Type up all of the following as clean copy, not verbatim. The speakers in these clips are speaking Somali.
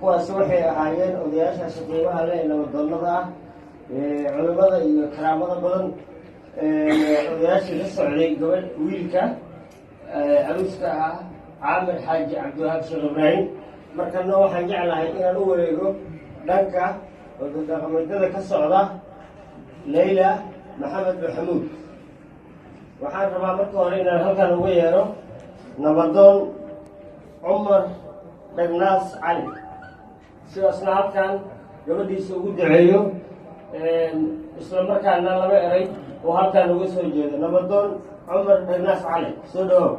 Kuwaasi waxay ahaayeen odayaashaasi qiimaha leh ee nabadoonnada ah, culimada iyo karaamada badan, odayaashii la socday gabadh wiilka aruuska ah, Caamir Xaaji Cabdiwahaab Sheekh Ibraahim. Markana waxaan jeclahay inaan u wareego dhanka odadhaqameedyada ka socda Leyla Maxamed Maxamuud. Waxaan rabaa marka hore inaan halkan uga yeero nabadoon Cumar Dhagnaas Cali, sidaasna halkan gabadhiisa ugu duceeyo, isla markaana laba eray oo halkan uga soo jeedo. Nabadoon Cumar Dhagnaas Cali, soo dhawow.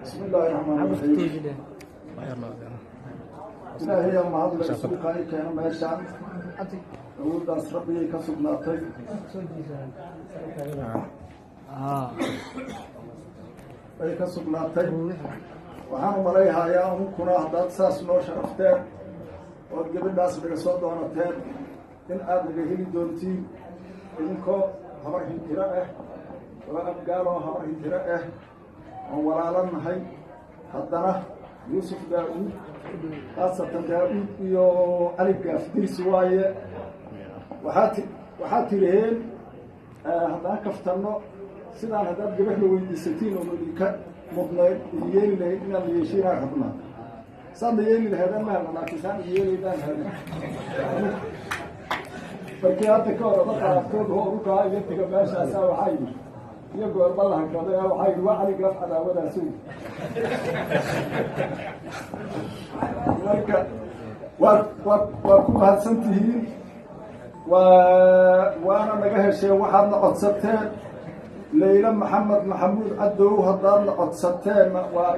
بسم الله الرحمن الرحيم. Ilaahay aa mahadle isuuqa i keeno meeshaan. Awooddaas Rabbigay ka sugnaatay, ay ka sugnaatay. Waxaan umalayhayaa unkuna haddaad saas noo sharafteen ood gabadhaas naga soo doonateen in aada naga heli doontiin, idinkoo Habar Hintiro ah oo Abgaaloo Habar Hintiro ah oon walaalo nahay. Haddana Yuusuf Daa-uud, khaasatan Daa-uud iyo Cali Gaaf dirsi waaye. Waxaad tiriheen haddaan kaftanno sidaan haddaad gabadhna weydiisatiin oonu idinka mudnayd idin yeeli lahayd inaan la yeeshiinaan rabnaa. Saan la yeeli laheedaan ma helna, laakiin saan idin yeelaydaan helna. Markii hadda ka hor oda qaarkood oo urukaa iga tega meeshaasaa waxaa yidhi iyo goorba la hagraday, waxaa yidhi waa Cali Gaaf cadaawadaasi. Marka waa ku mahadsan tihiin, waana naga hesheen waxaadna codsateen. Leyla Maxamed Maxamuud Cadow haddaadna codsateen waa